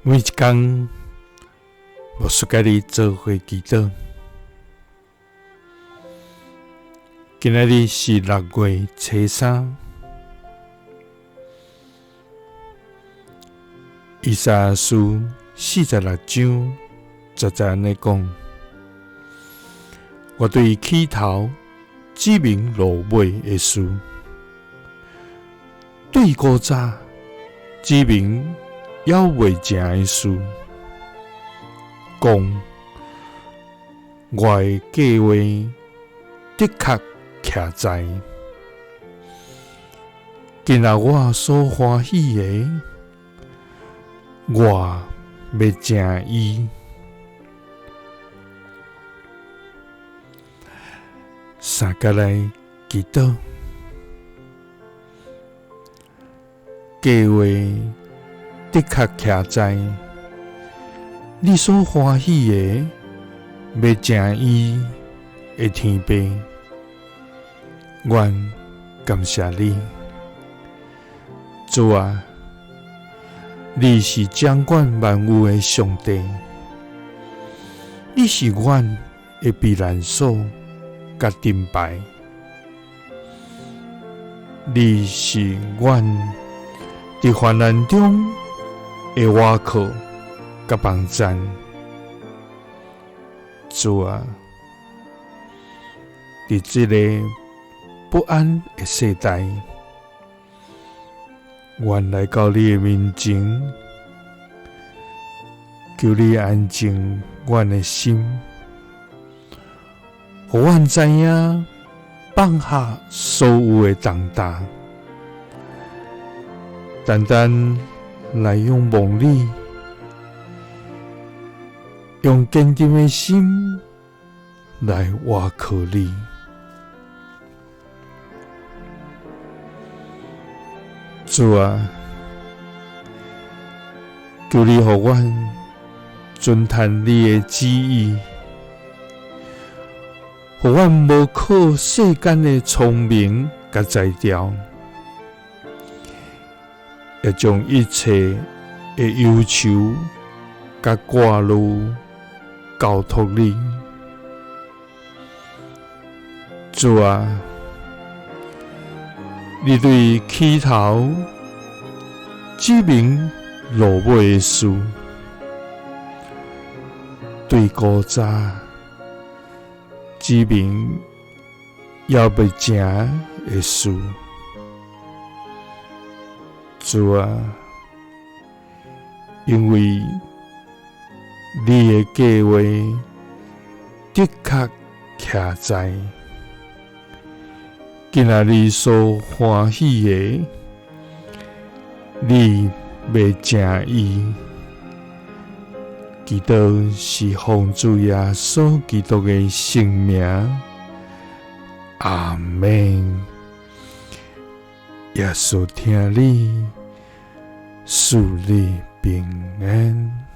每一工，牧師佮你做伙祈禱。今仔日是6月初三，以賽亞書46章10節按呢講：我對起頭指明落尾的事，對古早指明猶未成的事，講我的計劃的確徛在，今仔我所歡喜的，我欲成伊。三佮來祈禱，計劃的確徛在，你所歡喜的，欲成伊的天父，阮感謝你，主啊，你是掌管萬有的上帝，你是阮的避難所佮盾牌，你是阮佇患難中的倚靠佮幫贊，主啊，佇這个不安的世代，阮來到你的面前，求你安靜阮的心，予阮知影放下所有的重擔，單單來仰望你，用堅定的心來倚靠你。主啊，求你予阮遵趁你的旨意，予阮無靠世間的聰明佮才調，也將一切的憂愁佮掛慮交託你。主啊，你對起頭指明落尾的事，對古早指明猶未成的事。主啊，因為你的計劃的確徛在，今仔日所歡喜的，你欲成伊。祈禱是奉主耶穌基督的聖名，阿們。耶穌疼你，賜你平安。